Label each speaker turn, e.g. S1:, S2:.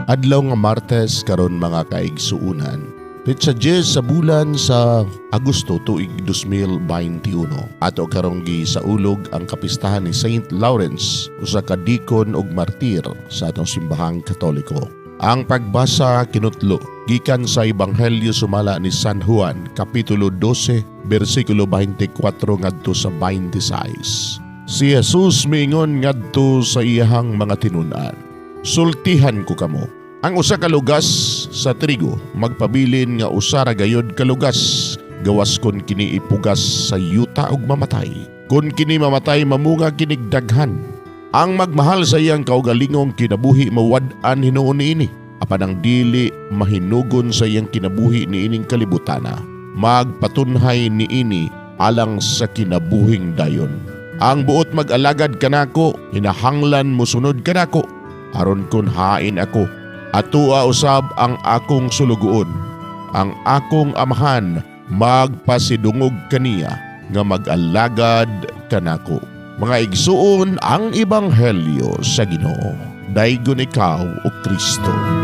S1: Adlaw nga Martes karon, mga kaigsuunan. Petsa 10 sa bulan sa Agosto, tuig 2021. Ato karong gisaulog ang kapistahan ni Saint Lawrence, usa ka deacon ug martir sa atong Simbahang Katoliko. Ang pagbasa kinutlo gikan sa Ebanghelyo sumala ni San Juan, kapitulo 12, bersikulo 24 ngadto sa 26. Si Jesus miingon ngadto sa iyahang mga tinun-an, "Sultihan ko kamo, ang usa ka lugas sa trigo magpabilin nga usa ra gayod ka lugas gawas kon kini ipugas sa yuta ug mamatay. Kon kini mamatay, mamunga kinig daghan. Ang magmahal sa iyang kaugalingong kinabuhi mawad-an hinuon niini. Apan ang dili mahinugon sa iyang kinabuhi niining kalibutana, magpatunhay niini alang sa kinabuhing dayon. Ang buot mag-alagad kanako, hinahanglan mosunod kanako. Aron kon hain ako, atua usab ang akong sulugoon. Ang akong Amahan magpasidungog kaniya nga mag-alagad kanako." Mga igsuon, ang Ebanghelyo sa Ginoo. Daygon ikaw, O Kristo.